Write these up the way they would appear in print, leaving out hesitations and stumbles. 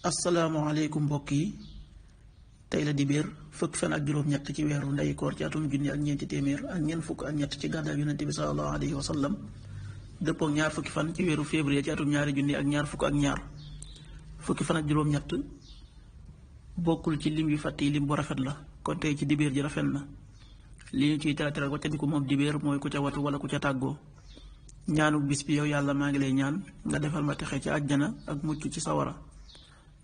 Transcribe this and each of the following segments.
asalaamaaleykum mbokk yi tey la dibéer fukk fan ak juróom-ñett ci weeru ndeyu koor ci atum junni ak ñeenti téeméer ak ñeent fukk ak ñett ci gàddaay yonente bi sallallahu alayhi wa sallam dëppook ñaar fukki fan ci weeru février ci atum ñaari junni ak ñaar fukk ak ñaar fukki fan ak juróom-ñett bokkul ci lim yu fàtt yi lim bu rafet la kon tey ci dibéer ji rafet na li ñu ciy teral waccandiku moom dibéer mooy ku ca watu wala ku ca tàggoo ñaanu bis bi yow yàlla maa ngi lay ñaan nga defal ma texe ci àjjana ak mucc ci sawara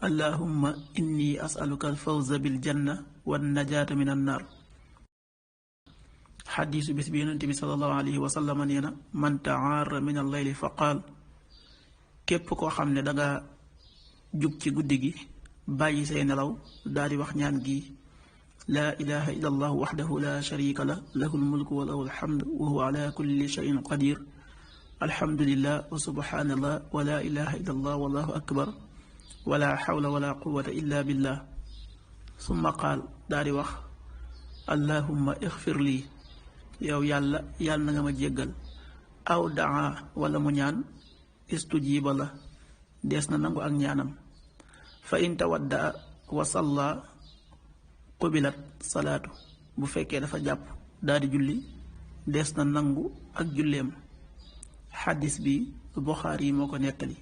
allahumma inni asaluka alfawza bil janna wan najaata min annaar xadiisu bis bi yonent bi sallallahu alayhi wa sallam nee na man taara min alleyli fa qaal képp koo xam ne danga jug ci guddi gi bàyyi say nelaw daal di wax ñaan gi laa ilaha illa allah waxdahu la sharika la lahu lmulku wa lahu alhamd wa huwa ala kulli shayin qadir alhamdulillah wa subhanallah wa la ilaha illa allah wallahu akbar wala xawla wala quwata illa billah summa qaal daa di wax allahumma ixfir lii yow yàlla na nga ma jéggal aw daa wala mu ñaan istujiba la dees na nangu ak ñaanam fa in tawadda wa salla qubilat salaatu bu fekkee dafa jàpp daa di julli dees na nangu ak julleem xaddis bi Buxaari yi moo ko nettali.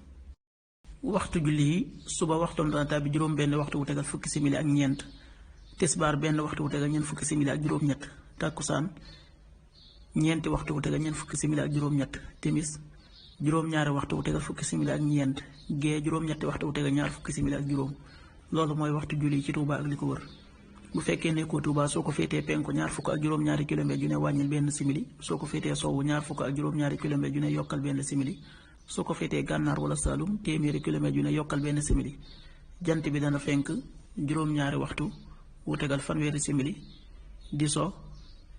waxtu julli yi suba waxtoom dana tàbbi juróom benn waxtu wu tegal fukki simili ak ñeent tisbaar benn waxtu wu tegal ñeent fukki simili ak juróom-ñett tàkkusaan ñeenti waxtu wu tegal ñeent fukki simili ak juróom-ñett timis juróom-ñaari waxtu wu tegal fukki simili ak ñeent gee juróom-ñetti waxtu wu tegal ñaar fukki simili ak juróom loolu mooy waxtu julli yi ci Touba ak li ko wër bu fekkee nekkoo Touba soo ko féetee penku ñaar fukk ak juróom-ñaari kilomètre ju ne wàññil benn simili soo ko féetee sowwu ñaar fukk ak juróom-ñaari kilomètre ju ne yokkal benn simili soo ko féetee gànnaar wala Saalum téeméeri kilomètre yu ne yokkal benn simili jant bi dana fenk juróom-ñaari waxtu wu tegal fanweeri simili di so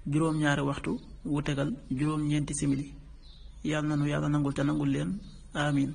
juróom-ñaari waxtu wu tegal juróom-ñeenti simili yàlla na nu yàlla nangul te nangul leen amin